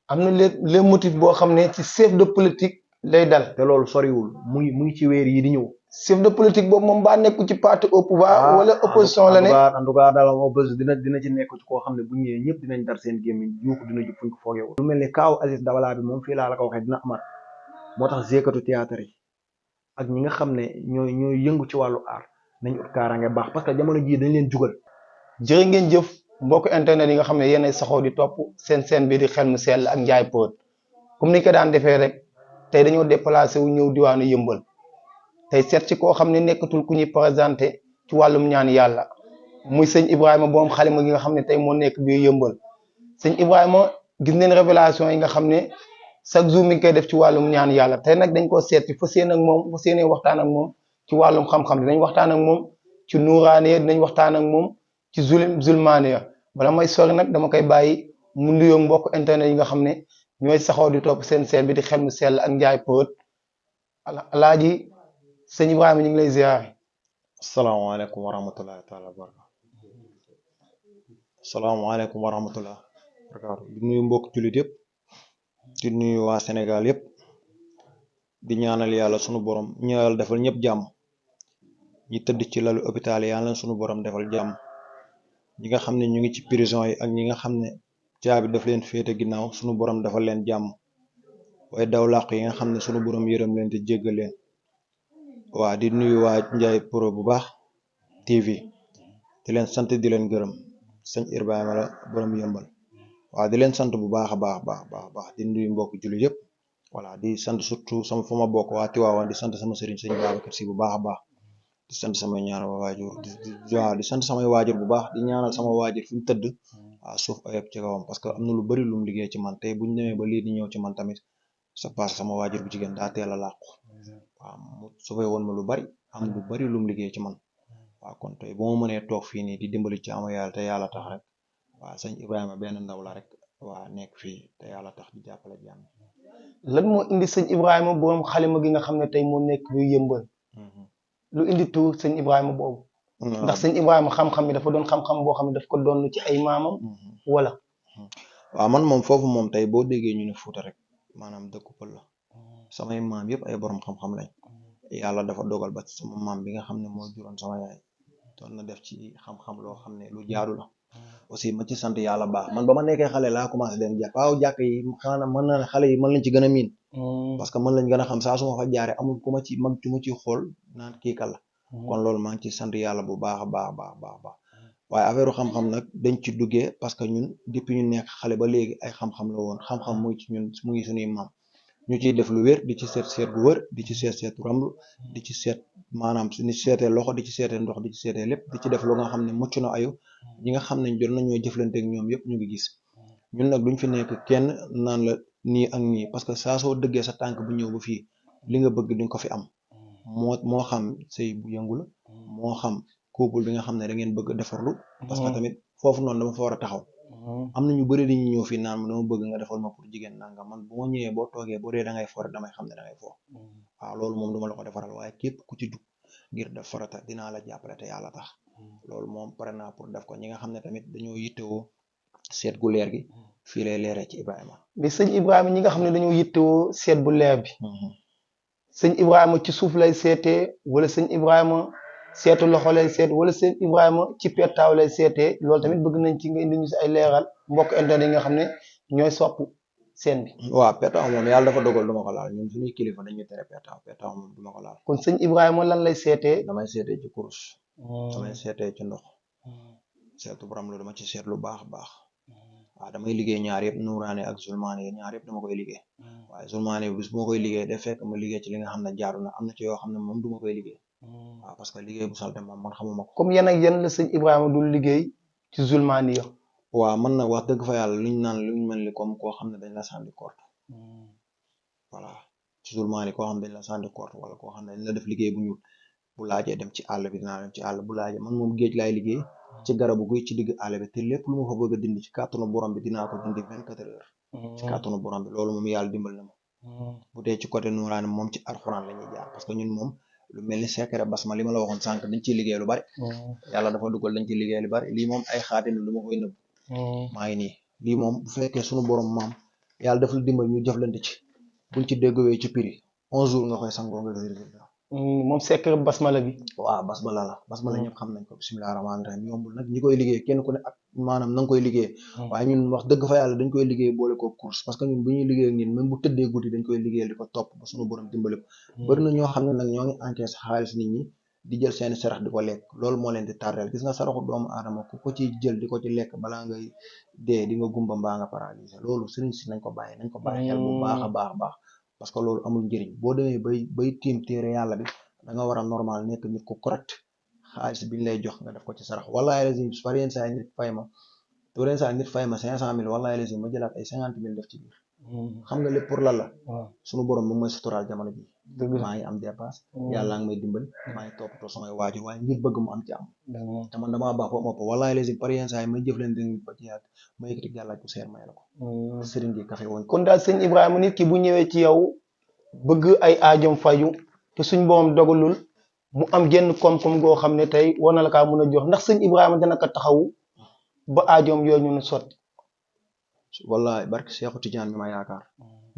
am na les motifs boo xam ne ci chef de politique lay dal. te loolu soriwul mu ngi ci weer yi di ñëw. chef de politique boobu moom baa nekk ci parti au pouvoir wala opposition la ne. en tout cas daal opposition dina ci nekk ci koo xam ne bu ñëwee ñëpp dinañ dar seen gémmiñ yuuxu dina jub fuñ ko foogee. lu mel ni kaaw Aziz Dabala bi moom fii laa la ko waxee dina amaat moo tax jéekatu théâtre yi ak ñi nga xam ne ñooy yëngu ci wàllu art nañ ut kaaraange baax parce que jamono jii dañ leen jugal. jërë ngeen jëf mbokk internet yi nga xam ne yéenay saxoo di topp seen bi di Xel mu Sell ak Ndiaye Prod comme ni ko daan defee rek tey dañoo déplacé wu ñëw diwaanu Yëmbal tey seet ci koo xam ne nekkatul ku ñuy présenté ci wàllum ñaan yàlla muy sëñ Ibrahima boom xalima gi nga xam ne tey moo nekk biir Yëmbal sëñ Ibrahima gis neen révélation yi nga xam ne chaque jour mi ngi koy def ci wàllum ñaan yàlla tey nag dañ ko seet ci fas yéene ak moom fas yéene waxtaan ak moom ci wàllum xam-xam dinañ waxtaan ak moom ci nuuraaniya dinañ waxtaan ak moom ci zulmaaniya bala may sori nag dama koy bàyyi mu nuyoo mbokk internet yi nga xam ne ñooy saxoo di topp seen bi di Xel mu Sell ak Ndiaye Prod alaaji sëñ Ibrahima ñu ngi lay ziare. asalaamaaleykum wa rahmatullahi taala wa barakatu. asalaamaaleykum wa rahmatulah barakatu di nuyu mbokk jullit yëpp di nuyu waa Sénégal yëpp di ñaanal yàlla sunu borom ñu yàlla defal ñëpp jàmm ñi tëdd ci lalu hôpital yi yàlla sunu borom defal jàmm ñi nga xam ne ñu ngi ci prison yi ak ñi nga xam ne caabi daf leen féete ginnaaw sunu borom defal leen jàmm waaye daw làq yi nga xam ne sunu borom yërëm leen te jéggal leen. waa di nuyu waa Ndiaye Prod bu baax TV di leen sant di leen gërëm sëñ Ibrahima la borom Yëmbal waaw di leen sant bu baax a baax di nuyu mbokk jullit yëpp voilà di sant surtout sama fa ma bokk waa Tiwaawan di sant sama sëriñ sëñ Babacar Si bu baax a baax di sant samay ñaanal waajur di sant samay waajur bu baax di ñaanal sama waajur fi mu tëdd waaw suuf ayib ci kawam parce que am na lu bari lu mu liggéey ci man tey bu ñu demee ba lii di ñëw ci man tamit c'est parce que sama waajur bu jigéen daa teel a làqu waaw mu sauvé woon ma lu bari am lu bari lu mu liggéey ci man waaw kon tey bu ma mënee toog fii nii di dimbali ci ama yàlla te yàlla tax rek waaw sëñ Ibrahima benn ndaw la rek waa nekk fii te yàlla tax di jàppale jàmm. lan moo indi sëñ Ibrahima borom xalima gi nga xam ne tey moo nekk biir Yëmbal lu indi tur sëñ Ibrahima boobu. ndax sëñ Ibrahima xam-xam bi dafa doon xam-xam boo xam ne daf ko doon ci ay maamam wala. waaw man moom foofu moom tey boo déggee ñu ne Fuuta rek maanaam dëkku pël la samay maam yëpp ay borom xam-xam lañ yàlla dafa dogal ba sama maam bi nga xam ne moo juróon sama yaay doon na def ci xam-xam loo xam ne lu jaadu la aussi ma ci sant yàlla baax man ba ma nekkee xale laa commencé dem jàpp waaw jàkk yi xanaa mën na ne xale yi mën lañ ci gën a miin parce que mën lañ gën a xam saa su ma fa jaaree amul ku ma ci mag ci ma ci xool naan kii kala kon loolu maa ngi ci sant yàlla bu baax a baax waaye affaire xam-xam nag dañ ci duggee parce que ñun depuis ñu nekk xale ba léegi ay xam-xam la woon xam-xam muy ci ñun mu ngi suñuy maam ñu ciy def lu wér di ci seet gu wër di ci seet ramlu di ci seet maanaam ni seetee loxo di ci seetee ndox di ci seetee lépp di ci def lu nga xam ne mucc na ayu ñi nga xam ne jot nañoo jëflante ak ñoom yëpp ñu ngi gis ñun nag duñ fi nekk kenn naan la nii ak nii parce que saa soo dëggee sa tànk bu ñëw ba fii li nga bëgg duñ ko fi am moo xam sëy bu yëngu la moo xam couple bi nga xam ne da ngeen bëgg defarlu parce que tamit foofu noonu dama fa war a taxaw am na ñu bëri dañuy ñëw fii naan ma dama bëgg nga defal ma pour jigéen nanga man bu ma ñëwee boo toogee boo dee da ngay fore damay xam ne da ngay fo waaw loolu moom duma la ko defaral waaye képp ku ci dugg ngir def farata dinaa la jàppale te yàlla tax loolu moom pare naa pour def ko ñi nga xam ne tamit dañoo yittewoo seet gu leer gi fii lay leeree ci Ibrahima mais sëñ Ibrahima ñi nga xam ne dañoo yittewoo seet bu leer bi sëñ Ibrahima ci suuf lay seetee wala sëñ Ibrahima seetu loxo lay seet wala sëñ Ibrahima ci pettaaw lay seetee loolu tamit bëgg nañ ci nga indi ñu si ay leeral mbokk internet yi nga xam ne ñooy sopp seen bi. waaw pettaaw moom yàlla dafa dogal duma ko laal ñun suñuy kilifa dañuy tere pettaaw moom duma ko laal. kon sëñ Ibrahima lan lay seetee. damay seetee ci kurus. damay seetee ci ndox. seetu borom lu dama ci seet lu baax a baax. waaw damay liggéey ñaar yëpp nuuraane ak zulmaane ñaar yëpp dama koy liggéey waaye zulmaane bis bu ma koy liggéey daf fekk ma liggéey ci li nga xam ne jaaru na am na ci yoo xam ne moom du ma koy liggéey waaw parce que liggéey bu salte moom man xamuma ko. comme yan ak yan la sëñ Ibrahima dul liggéey ci zulmaane yi. waaw man nag wax dëgg fa yàlla luñ naan luñ mel ni comme koo xam ne dañ la sànni korte voilà ci zulmaane koo xam ne dañ la sànni korte wala koo xam ne dañ la def liggéey bu ñuul bu laajee dem ci àll bi dinaa dem ci àll bu laajee man moom géej laay liggéey ci garabu guy ci digg àll bi te lépp lu ma fa bëgg a dindi ci kàttanu borom bi dinaa ko dindi 24 heures ci kàttanu borom bi loolu moom yàlla dimbal na ma bu dee ci côté nuuraani moom ci alxuraan la ñuy jaar parce que ñun moom lu mel ni secret basma li ma la waxoon sànq dañ ciy liggéey lu bari yàlla dafa dugal dañ ciy liggéey lu bari lii moom ay xaatim lu ma koy nëbb maa ngi nii lii moom bu fekkee suñu borom maam yàlla daf la dimbal ñu jëflante ci buñ ci déggowee ci prix 11 jours nga koy sangoo nga gis résultat. moom secret basmala bi. waaw basmala ñëpp xam nañ ko bisimilah rahmaani rahim yombul nag ñi koy liggéey kenn ku ne ak maanaam na nga koy liggéey waaye ñun wax dëgg fa yàlla dañ koy liggéey boole ko course parce que ñun bu ñuy liggéey ak ñun même bu tëddee guddi dañ koy liggéeyal di ko topp ba suñu borom dimbali ko bëri na ñoo xam ne nag ñoo ngi encaissé xaalis nit ñi di jël seeni sarax di ko lekk loolu moo leen di tardeel gis nga saraxu doomu aadama ku ko ci jël di ko ci lekk balaa ngay dee di nga gumba mbaa nga paralysé loolu sëriñ si nañ ko bàyyi xel bu baax a baax parce que loolu amul njëriñ boo demee bay tiim téere yàlla bi da nga war a normal nekk nit ku correct xaalis biñ lay jox nga def ko ci sarax wallahi lazim par yenn saa nit fay ma 500 000 wallahi lazim ma jëlaat ay 50 000 def ci biir xam nga lépp pour lan la suñu borom moom mooy suturaal jamono ji maa ngi am dépasse yàlla ngi may dimbali maa ngi toppatoo samay waajur waaye ngir bëgg mu am ci am te man damaa baax ba mopp wallahi lazim par yenn saa may jëf leen nit ba ci yàgg ma yëkkati gàllaaj bu seer may la ko sëriñ bi café woñ kon daal sëñ Ibrahima nit ki bu ñëwee ci yow bëgg ay aajom faju te suñ borom dogalul mu am genn koom-koom goo xam ne tey war na la kaa mën a jox ndax sëñ Ibrahima dana ko taxawu ba aajoom yooyu ñu sotti. wallahi barke Seexu Tijaan bi ma yaakaar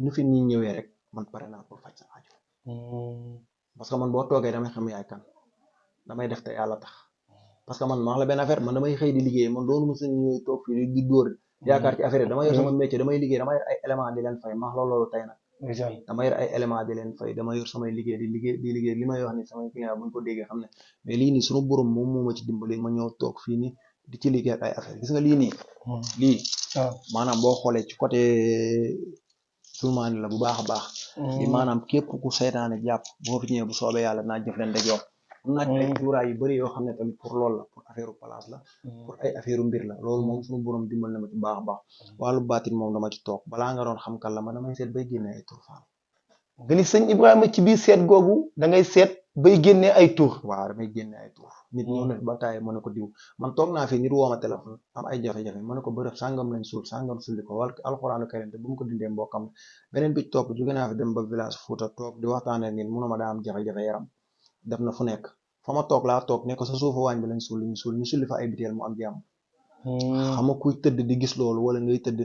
nu fi ñi ñëwee rek man pare naa pour faj sa aajo parce que man boo toogee damay xam yaay kan damay def te yàlla tax parce que man maa la benn affaire man damay xëy di liggéey man doonu ma suñu ñëw toog fii di dóor yaakaar ci affaire yi dama yor sama métier damay liggéey dama yor ay élément di leen fay maax loolu tey nag dama yor ay élément di leen fay dama yor samay liggéey di liggéey li may wax ni samay client buñ ko déggee xam ne mais lii nii suñu borom moom moo ma ci dimbali ma ñëw toog fii nii di ci liggéey ak ay affaire gis nga lii nii lii maanaam boo xoolee ci côté sulmaani la bu baax a baax di maanaam képp ku seytaane jàpp boo fi ñëwee bu soobee yàlla naa jëf leen deg yow am naa ay cuuraay yu bëri yoo xam ne tamit pour loolu la pour affaire place la pour ay affaire mbir la loolu moom suñu borom dimbal na ma ci baax a baax wàllu baatin moom dama ci toog balaa nga doon xam kan la ma damay seet bay génnee ay tur faal nga ni sëñ Ibrahima ci biir seet googu da ngay seet bay génnee ay tur waaw damay génnee ay tur nit ñëw na ba taay mën na ko diw man toog naa fi nit woo ma téléphone am ay jafe-jafe mën na ko bërëb sàngam lañ suul sàngam sulli ko wala alxuraanu karim te bu mu ko dindee mbokkam beneen bi topp jóge naa fi dem ba village Fouta toog di waxtaanee nit mënuma daa am jafe-jafe yaram def na fu nekk fa ma toog laa toog ne ko sa suufa waañ bi lañ suul ñu sulli fa ay biteel mu am jàmm xam nga kuy tëdd di gis loolu wala ngay tëdd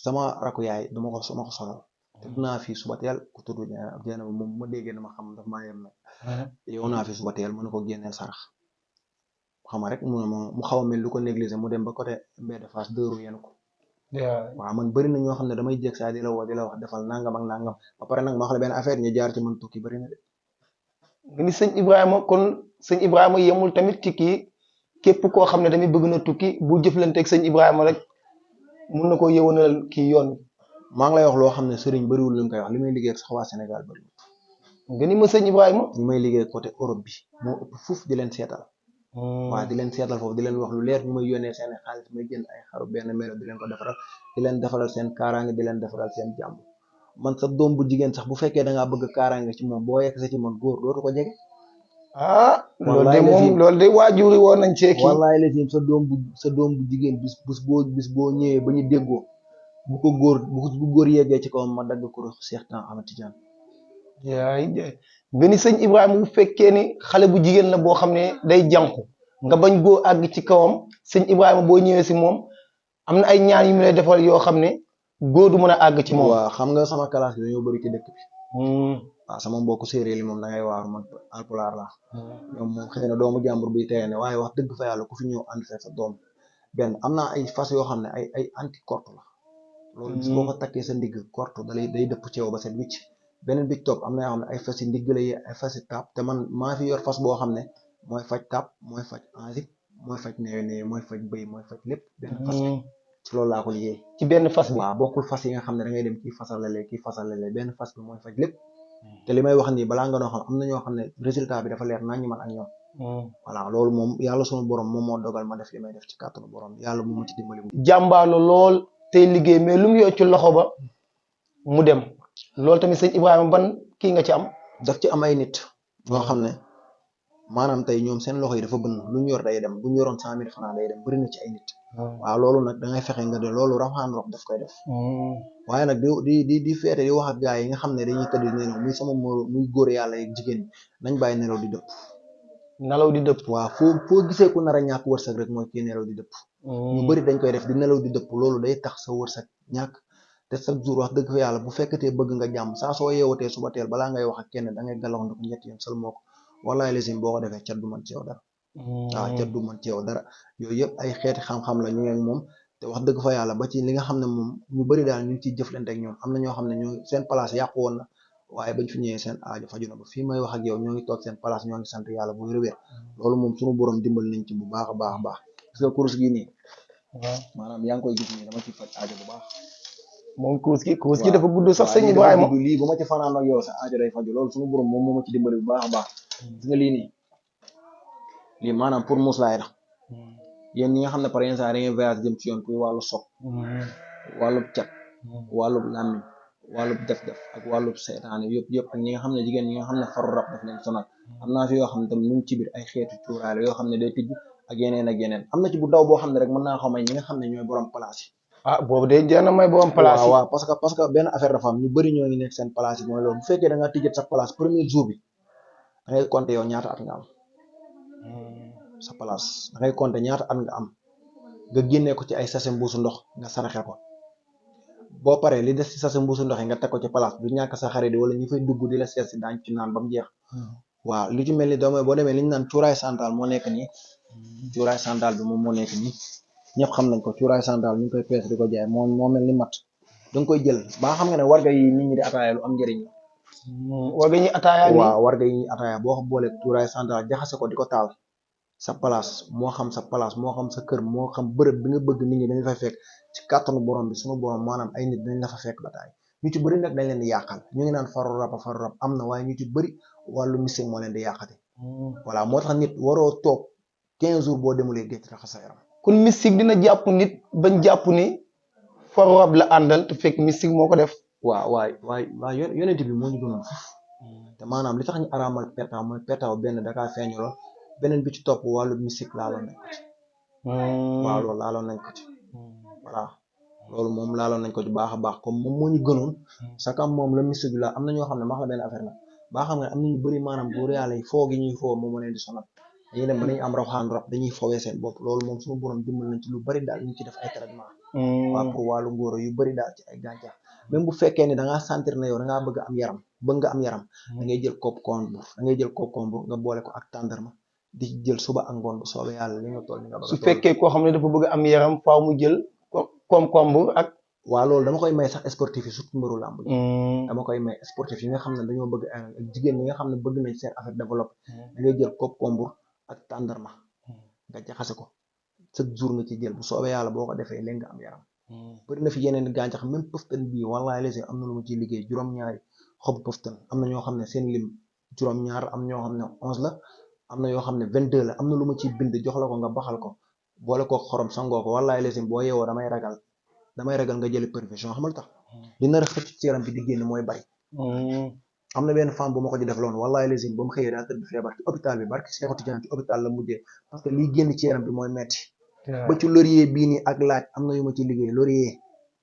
sama rakku yaay duma ko solal tëdd naa fii suba teel ku tudd jeena moom ma déggee dama xam daf maa yem nag yow naa fi suba teel mën na ko génneel sarax xama rek mu xaw a mel lu ko négliger mu dem ba côté mbedd face dëru yéen ko waaw man bëri na ñoo xam ne damay jég saa di la woo di la wax defal nangam ak nangam ba pare nag ma wax la benn affaire ñu jaar ci man tukki bëri na de nga ni sëñ Ibrahima kon sëñ Ibrahima yemul tamit ci kii képp koo xam ne tamit bëgg na tukki bu jëflanteeg sëñ Ibrahima rek mun na ko yëwanal kii yoon maa ngi lay wax loo xam ne sëriñ bëriwul lu mu koy wax li may liggéey ak sax waa Sénégal bëriwul nga ni ma sëñ Ibrahima li may liggéey côté Europe bi moo ëpp fuuf di leen seetal waaw di leen seetal foofu di leen wax lu leer ñu may yónnee seen xaalis may jënd ay xaru benn melo di leen ko defaral di leen defaral seen kaaraange di leen defaral seen jàmm man sa doom bu jigéen sax bu fekkee da ngaa bëgg kaaraange ci moom boo yegg sa ci man góor dootu ko jege loolu de moom loolu de waajuri woon nañ ci kii wallaay lazim sa doom bu jigéen bis boo ñëwee ba ñu déggoo bu góor yeggee ci kawam ma dagg ko Cheikh Temps Ahmed Tidiane yaay nga ni sëñ Ibrahima bu fekkee ni xale bu jigéen la boo xam ne day jànku nga bañ goo àgg ci kawam sëñ Ibrahima boo ñëwee si moom am na ay ñaan yu mu lay defal yoo xam ne góor du mën a àgg ci moom waaw xam nga sama classe bi dañoo bëri ci dëkk bi waaw sama mbokku séeréer yi moom da ngay waaru man alpulaar la ñoom moom xëy na doomu jàmbur bi tey ne waaye wax dëgg fa yàlla ku fi ñëw ànd fekk sa doom benn am naa ay fas yoo xam ne ay anti korte la loolu bis boo ko takkee sa ndigg korte day dëpp ci yow ba set wicc beneen bi topp am na yoo xam ne ay fas yi ndigg la yi ay fas yi taab te man maa fi yor fas boo xam ne mooy faj taab mooy faj angine mooy faj neewe mooy faj bëy mooy faj lépp benn fas bi ci loolu laa ko liggéey ci benn fas bi waaw bokkul fas yi nga xam ne da ngay dem kii fasalale benn fas bi mooy faj lépp te li may wax nii balaa nga noo xam am na ñoo xam ne résultat bi dafa leer naa ñu man ak ñoom voilà loolu moom yàlla sunu borom moom moo dogal ma def li may def ci kàttanu borom yàlla mu ma ci dimbali jàmbaalo lool tey liggéey mais lu mu yor ci loxo ba mu dem loolu tamit sëñ Ibrahima ban kii nga ci am daf ci am ay nit ñoo xam ne maanaam tey ñoom seen loxo yi dafa bënn lu ñu yor day dem bu ñu yoroon 100 000 francs day dem bëri na ci ay nit waaw loolu nag da ngay fexe nga de loolu raxaan rox daf koy def waaye nag di feete di wax ak gars yi nga xam ne dañuy tëdd nelaw muy sama moro muy góor yàlla ak jigéen ñi nañ bàyyi nelaw di dëpp waaw foo gisee ku nar a ñàkk wërsëg rek mooy kii nelaw di dëpp ñu bëri dañ koy def di nelaw di dëpp loolu day tax sa wërsëg ñàkk te chaque jour wax dëgg fa yàlla bu fekkatee bëgg nga jàmm saa soo yeewatee suba teel balaa ngay wax ak kenn da ngay galaxndu ko ñetti yoon sal moo ko wallaay lesim boo ko defee cat du mën ci yow dara waaw cat du mën ci yow dara yooyu yëpp ay xeeti xam-xam la ñu ngi ak moom te wax dëgg fa yàlla ba ci li nga xam ne moom ñu bëri daal ñu ngi ciy jëflante ak ñoom am na ñoo xam ne ñoo seen place yàqu woon na waaye bañ fi ñëwee seen aajo faju na ba fii may wax ak yow ñoo ngi toog seen place ñoo ngi sant yàlla bu wér-wér loolu moom suñu borom dimbal nañ ci bu baax a baax a baax gis nga kurus gi nii maanaam yaa ngi koy gis nii dama ci faj aajo bu baax moom kuus gi dafa gudd sax sëñ Ibrahima lii bu ma ci fanaan ak yow sa aajo day faju loolu suñu borom moom moo ma ci dimbali bu baax a baax gis nga lii nii lii maanaam pour muslaay la yéen ñi nga xam ne par exemple da ngeen voyage jëm ci yoon kuy wàllu soog wàllub cat wàllub làmmiñ wàllub def-def ak wàllub seytaane yëpp ak ñi nga xam ne jigéen ñi nga xam ne faru rab daf leen sonal am naa fi yoo xam ne tam ñu ngi ci biir ay xeetu cuuraay la yoo xam ne day tijj ak yeneen ak yeneen am na ci bu daw boo xam ne rek mën naa xaw may ñi nga xam ne ñooy borom place yi boobu de jeex na may borom place yi waaw parce que benn affaire dafa am ñu bëri ñoo ngi nekk seen place yi mooy loolu bu fekkee da nga tijjat sa place premier jour bi da ngay compter yow ñaata at nga am sa place da ngay compter ñaata at nga am nga génnee ko ci ay sachet mbuusu ndox nga saraxe ko boo paree li des ci sachet mbuusu ndox yi nga teg ko ci place du ñàkk sa xarit wala ñu fay dugg di la seet si daañ ci naan ba mu jeex waaw li ci mel ni doom boo demee li ñu naan cuuraay santal moo nekk nii cuuraay santal bi moom moo nekk nii ñëpp xam nañ ko cuuraay santal ñu ngi koy pees di ko jaay moo mel ni mat da nga koy jël ba xam nga ne warga yi nit ñi di ataaya lu am njëriñ la warga yi ataaya waaw warga yi ataaya boo ko boolee cuuraay santal jaxase ko di ko taal sa place moo xam sa place moo xam sa kër moo xam bërëb bi nga bëgg nit ñi dañ fay fekk ci kàttanu borom bi suñu borom maanaam ay nit dañ la fa fekk ba taay ñu ci bëri nag dañ leen di yàqal ñu ngi naan faru rab am na waaye ñu ci bëri wàllu mystique moo leen di yàqate voilà moo tax nit waroo toog 15 jours boo demulee géej raxas sa yaram kon mystique dina jàpp nit bañ jàpp ni faru rab la àndal te fekk mystique moo ko def waaw yonent bi moo ñu gënoon foofu te maanaam li tax ñu araamal petaaw mooy petaaw benn dakaa feeñuloon beneen bi ci topp wàllu mystique laaloon nañ ko ci waaw loolu laaloon nañ ko ci voilà loolu moom laaloon nañ ko ci baax a baax comme moom moo ñu gënoon sakam moom la mystique la am na ñoo xam ne max la benn affaire nag baa xam nga am nañu bëri maanaam góor yàlla yi foo gi ñuy foo moom moo leen di sonal dañuy dem ba dañuy am rawxaan rab dañuy fowee seen bopp loolu moom suñu borom dimbal nañ ci lu bëri daal ñu ci def ay traitement waaw pour wàllu ngóoro yu bëri daal ci ay gàncax même bu fekkee ne da ngaa sentir na yow da ngaa bëgg nga am yaram da ngay jël concombre nga boole ko ak tàndarma di jël suba ak ngoon bu soobee yàlla li nga toll ni nga bëgg su fekkee koo xam ne dafa bëgg am yaram faaw mu jël concombre ak waaw loolu dama koy may sax sportif yi surtout mbëru làmb dama koy may sportif yi nga xam ne dañoo bëgg ak jigéen ñi nga xam ne bëgg nañ seen affaire développé da ngay jël concombre ak tàndarma nga jaxase ko chaque jour nga ci jël bu soobee yàlla boo ko defee léegi nga am yaram bëri na fi yeneen gàncax même pëftan bii wallaay lesi am na lu ma ciy liggéey juróom-ñaari xobu pëftan am na ñoo xam ne seen lim juróom-ñaar am ñoo xam ne 11 la am na yoo xam ne 22 la am na lu ma ciy bind jox la ko nga baxal ko boole ko xorom sangoo ko wallaay lesim boo yeewoo damay ragal nga jëli perfusion xamal tax li nar a xëcc ci yaram bi di génn mooy bari am na benn femme bu ma ko ci def loon wallaay lesim ba mu xëyee daa tëdd feebar ci hôpital bi barki Seexu Tijaan ci hôpital la mujjee parce que liy génn ci yaram bi mooy metti ba ci laurier bii nii ak laaj am na yu ma ci liggéey laurier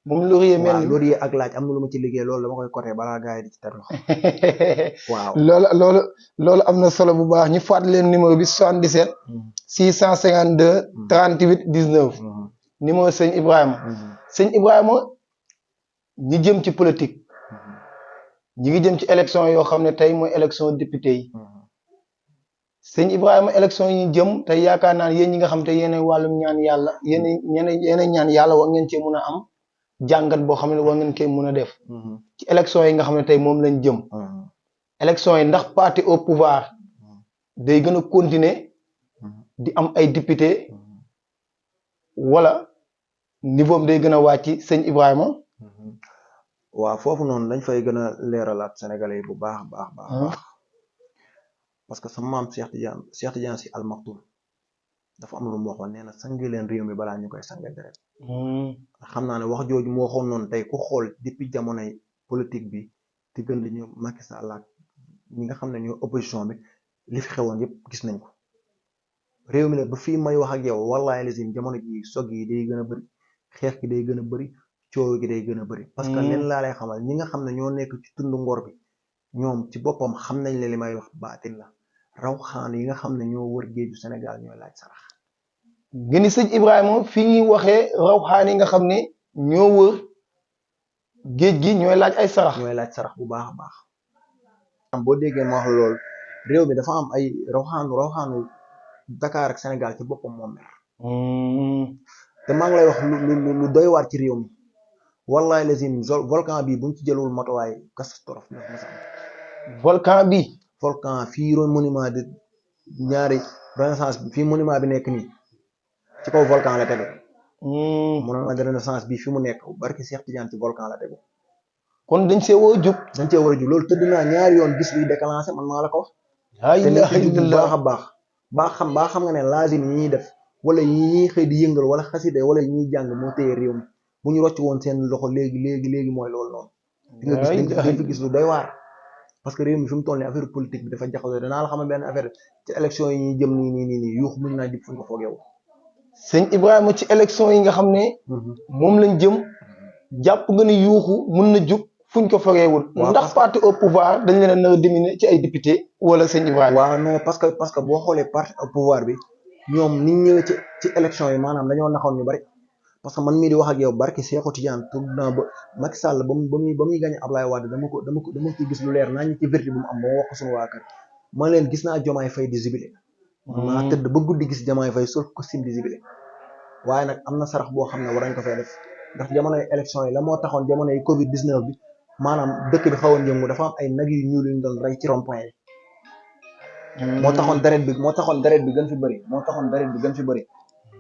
moom laurier mel ni laurier ak laaj am na lu ma ci liggéey loolu dama koy côté balaa gars yi di ci tar loxo waaw loolu am na solo bu baax ñu fàttali leen numéro bi 77 652 38 19 numéro sëñ Ibrahima sëñ Ibrahima ñi jëm ci politique ñi ngi jëm ci élection yoo xam ne tey mooy élection député yi sëñ Ibrahima élection yi ñu jëm tey yaakaar naa yéen ñi nga xam te yéen wàllum ñaan yàlla yéen ñaan yàlla war ngeen cee mun a am jàngat boo xam ne war ngeen koy mun a def ci élection yi nga xam ne tey moom lañ jëm élection yi ndax parti au pouvoir day gën a continuer di am ay député wala niveau day gën a wàcc sëñ Ibrahima waaw foofu noonu dañ fay gën a leeralaat sénégalais yi bu baax baax parce que sama maam Cheikh Tidiane Sy Al Maktoum dafa am lu mu waxoon nee na sangi leen réew mi balaa ñu koy sange deret xam naa ne wax jooju mu waxoon noonu tey ku xool depuis jamonoy politique bi di gën di ñu Macky Sall ak ñi nga xam ne ñoo opposition bi li fi xewoon yëpp gis nañ ko réew mi nag ba fii may wax ak yow wallahi lazim jamono ji sog yi day gën a bëri xeex gi day gën a bëri coow gi day gën a bëri parce que leen laa lay xamal ñi nga xam ne ñoo nekk ci tund ngor bi ñoom ci boppam xam nañ le li may wax baatin la raw xaan yi nga xam ne ñoo wër géeju Sénégal ñooy laaj sarax gëni sëñ Ibrahima fi ñuy waxee raw xaan yi nga xam ne ñoo wër géej gi ñooy laaj ay sarax. ñooy laaj sarax bu baax a baax. boo déggee ma wax loolu réew mi dafa am ay rawxaanu Dakar ak Sénégal ci boppam moom mer te maa ngi lay wax lu doy waar ci réew mi wallahi lazim volcan bi buñ ci jëlul matuwaay catastrophe daf ma sa am. volcan bi. volcan fii monument de ñaari renaissance bi fii monument bi nekk nii ci kaw volcan la tegu. monument de renaissance bi fi mu nekk barki Cheikh Tidiane ci volcan la tegu. kon dañ see war a jub. dañ cee war a jub loolu tëdd naa ñaari yoon gis luy déclenché man maa la ko wax. te nit ki jub baax a baax baa xam nga ne lazim yi ñuy def wala yi ñuy xëy di yëngal wala xaside wala yi ñuy jàng moo téye réew mi bu ñu rocc woon seen loxo léegi mooy loolu noonu. di nga fi gis lu doy waar. parce que réew mi fi mu toll nii affaire politique bi dafa jaxasoo danaa la xam benn affaire ci élection yi ñuy jëm nii yuux mën naa jub fu ñu ko foog yow. sëñ Ibrahima ci élection yi nga xam ne. moom lañ jëm. jàpp nga ni yuuxu mën na jub fuñ ko fogeewul. ndax parti au pouvoir dañ leen a nar a dominer ci ay député wala sëñ Ibrahima. waaw non parce que boo xoolee parti au pouvoir bi ñoom ni ñu ñëwee ci élection yi maanaam dañoo naxoon ñu bari. parce que man mii di wax ak yow barki Cheikhou Tidiane toog naa ba Macky Sall ba muy gañ Ablaye Wade dama ko gis lu leer naa ñu ci verti bu mu am ba ma wax ko suñu waa kër man leen gis naa Diomaye Faye di zibilé maa tëdd ba guddi gis Diomaye Faye sol costume di zibilé waaye nag am na sarax boo xam ne war nañ ko fay def ndax jamonoy élection yi la moo taxoon jamonoy Covid 19 bi maanaam dëkk bi xawoon yëngu dafa am ay nag yu ñuul yu ñu doon rey ci rond-point yi. moo taxoon deret bi gën fi bëri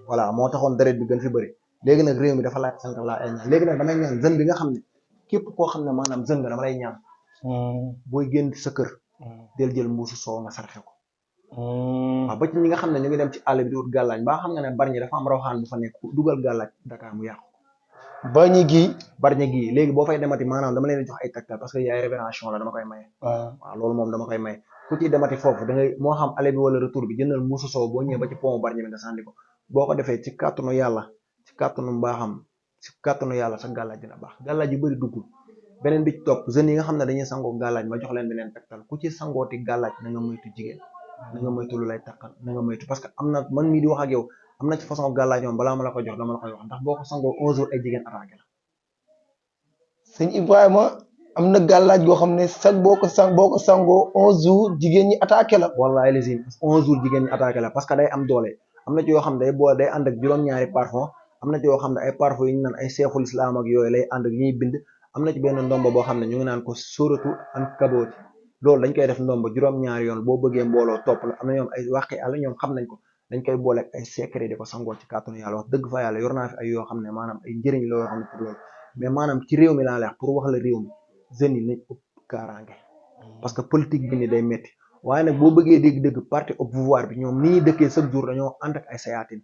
voilà moo taxoon deret bi gën fi bëri. léegi nag réew mi dafa laaj sant laa ay ñaan léegi nag damay ñaan jeune bi nga xam ne képp koo xam ne maanaam jeune nga dama lay ñaan booy génn sa kër del jël mbuusu soow nga sarxe ko waaw ba ci ñi nga xam ne ñu ngi dem ci àll bi di wut gàllaaj mbaa xam nga ne Bargny dafa am rawxaan bu fa nekk dugal gàllaaj Dakar mu yàqu Bargny gii léegi boo fay demati maanaam dama leen di jox ay tegtal parce que yaay révélation la dama koy maye waaw loolu moom dama koy maye ku ciy demati foofu da ngay moo xam aller bi wala retour bi jëndal mbuusu soow boo ñëwee ba ci pont Bargny bi nga sànni ko boo ko defee ci kàttanu yàlla ci kàttanu mbaaxam ci kàttanu yàlla sax gàllaaj dina baax gàllaaj yu bëri duggul beneen bi ci topp jeunes yi nga xam ne dañuy sangoo gàllaaj ma jox leen beneen tegtal ku ci sangooti gàllaaj na nga moytu jigéen na nga moytu lu lay takkal na nga moytu parce que am na man mii di wax ak yow am na ci façon gàllaaj moom balaa ma la ko jox dama la koy wax ndax boo ko sangoo 11 jours ay jigéen attaqué la. sëñ Ibrahima am na gàllaaj goo xam ne sax boo ko sangoo 11 jours jigéen ñi attaqué la. wallaahi lazim 11 jours jigéen ñi attaqué la parce que day am doole am na ci yoo xam ne day ànd ak juróom-ñaari parfum am na ci yoo xam ne ay parfum yi ñu naan ay seexul islam ak yooyu lay ànd ak ñuy bind am na ci benn ndomba boo xam ne ñu ngi naan ko sóoratu Ankabut loolu dañ koy def ndomba juróom-ñaari yoon boo bëggee mbooloo topp la am na ñoom ay wàqi àlla ñoom xam nañ ko dañ koy boole ak ay secret di ko sangoo ci kàttanu yàlla wax dëgg fa yàlla yor naa fi ay yoo xam ne maanaam ay njëriñ la yoo xam ne pour loolu mais maanaam ci réew mi laa leex pour wax la réew mi jeunes yi nañ ëpp kaaraange parce que politique bi ni day metti waaye nag boo bëggee dégg-dégg parti au pouvoir bi ñoom ni ñuy dëkkee chaque jour dañoo ànd ak ay sayaatin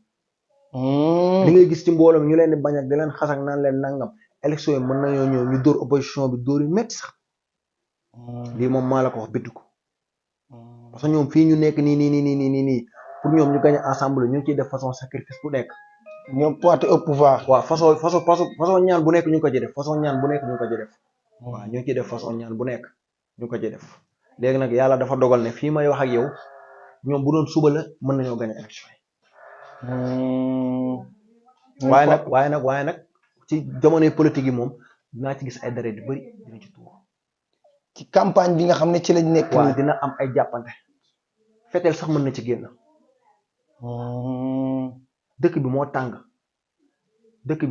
li ngay gis ci mbooloo mi ñu leen di bañ ak di leen xas ak naan leen nangam élection yi mën nañoo ñëw ñu dóor opposition bi dóor yu métti sax lii moom maa la ko wax bidd ko parce que ñoom fii ñu nekk nii pour ñoom ñu gañ ensemble ñu ngi ciy def façon sacrifice bu nekk. ñoom parti au pouvoir. waaw façon ñaan bu nekk ñu ngi ko ci def façon ñaan bu nekk ñu ngi ko ci def. waaw ñu ngi ciy def façon ñaan bu nekk ñu ko ci def léegi nag yàlla dafa dogal ne fii may wax ak yow ñoom bu doon suba la mën nañoo gañ élection yi. waaye nag ci jamonoy politique yi moom dinaa ci gis ay deret yu bëri dina ci tuur. ci campagne bi nga xam ne ci lañ nekk. waaw dina am ay jàppante feteel sax mën na ci génn. dëkk bi moo tàng dëkk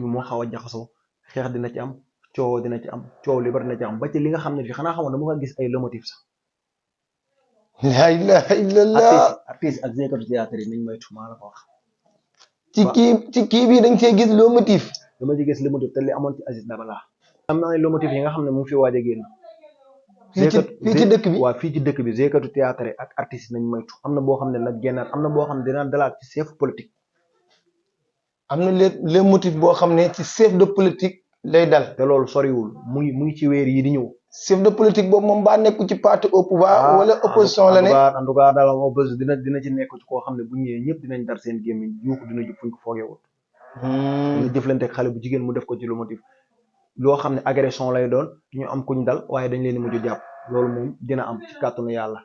bi moo xaw a jaxasoo xeex dina ci am coow dina ci am coow li bari na ci am ba ci li nga xam ne fii xanaa xamoon dama ko gis ay lomotif sax. la ilaha illallah. artiste ak jëkkatu théâtre yi nañ moytu maa la ko wax. ci kii bi dañ cee gis lomotif. dama ci gis lomotif te li amoon ci Aziz Dabala. am na ay lomotif yi nga xam ne mu ngi fi waaj a génn. fii ci dëkk bi waaw fii ci dëkk bi jëkkatu théâtre ak artiste nañ moytu am na boo xam ne nag génnaat am na boo xam ne dina dalaat ci chef politique. am na les motifs boo xam ne ci chef de politique lay dal. te loolu soriwul mu ngi ci weer yi di ñëw. chef de politique boobu moom baa nekku ci parti au pouvoir. wala opposition la ne en tout cas daal opposition dina ci nekk ci koo xam ne bu ñëwee ñëpp dinañ dar seen gémmiñ yuuxu dina jub fuñ ko foogewul. dina jëflante ak xale bu jigéen mu def ko ci lu motif loo xam ne agression lay doon ñu am kuñ dal waaye dañ leen di mujj jàpp loolu moom dina am ci kàttanu yàlla.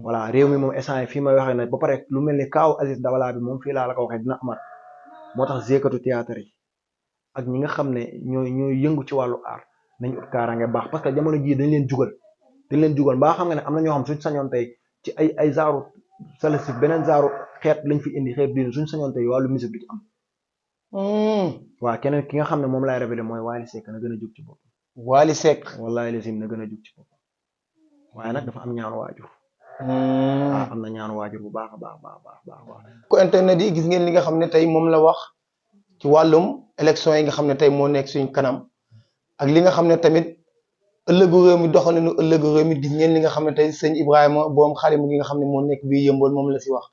voilà réew mi moom instant fii may waxee nag ba pare lu mel ni kaaw Aziz Dabala bi moom fii laa la ko waxee dina amaat moo tax jëkkatu théâtre yi ak ñi nga xam ne ñooy yëngu ci wàllu aar nañ ut kaaraange baax parce que jamono jii dañ leen jugal mbaa xam nga ne am na ñoo xam suñ sañoon tey ci ay genre salafiste beneen genre xeet lañ fi indi xeet diine suñ sañoon tey wàllu musique du ci am. waaw keneen ki nga xam ne moom laay révélé mooy Wally Seck na gën a jóg ci boppam. Wally Seck. wallaahi lazim na gën a jóg ci boppam waaye nag dafa am ñaanu waajur. am na ñaanu waajur bu baax a baax. ko internet yi gis ngeen li nga xam ne tey moom la wax ci wàllum élection yi nga xam ne tey moo nekk suñ kanam ak li nga xam ne tamit ëllëgu réew mi doxal nañu ëllëgu réew mi gis ngeen li nga xam ne tey sëñ Ibrahima boom xalim gi nga xam ne moo nekk bii Yëmbal moom la si wax